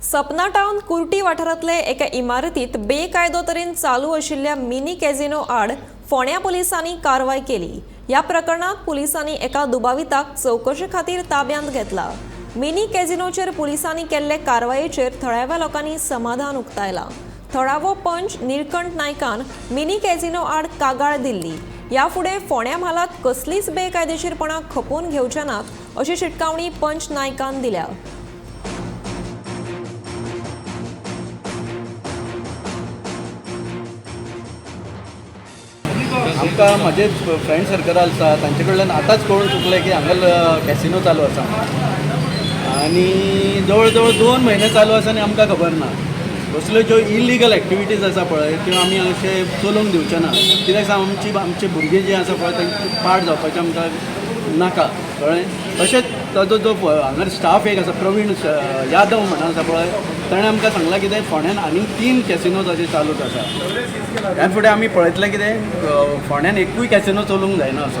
सपना town Kurti वाठारांतले एका इमारतीत बेकायदो तरेन चालू आशिल्ल्या मिनी कॅझिनो आड फोंड्या पुलिसांनी कारवाय केली. ह्या प्रकरणात पुलिसांनी एका दुबाविताक चवकशे खातीर ताब्यांत घेतला. मिनी कॅझिनोचेर पुलिसांनी केल्ले कारवायेचेर थळाव्या लोकांनी समाधान उक्तायलां. थळावो पंच निळकंठ नायकान मिनी कॅझिनो आड कागाळ दिल्ली. ह्या फुडें फोंड्या म्हालांत कसलीच बेकायदेशीरपणां खपोवन घेवचे नात अशी शिटकावणी पंच नायकान दिल्या. आमकां म्हजे फ्रेंड सर्कल आसा तांचे कडल्यान आतांच कळून चुकलें की हांगा कॅसिनो चालू आसा आनी जवळ जवळ 2 म्हयने चालू आसा आनी आमकां खबर ना. असल्यो ज्यो इलिगल एक्टिविटीज आसा पळय, त्यो आमी अशें चलोवंक दिवचे ना, कित्याक सांग, आमची भुरगीं जीं आसा पळय, तांची पाड जावपाचें आमकां नाका, कळ्ळें? तशेंच ताजो जो हांगा स्टाफ एक आसा, प्रवीण यादव म्हणून आसा पळय, ताणें आमकां सांगलां कितें, फोंड्यान आनीक तीन कॅसिनोज अशे चालूच आसा. ह्यान फुडें आमी पळयतलें कितें, फोंड्यान एकूय कॅसिनो चलूंक जायना असो.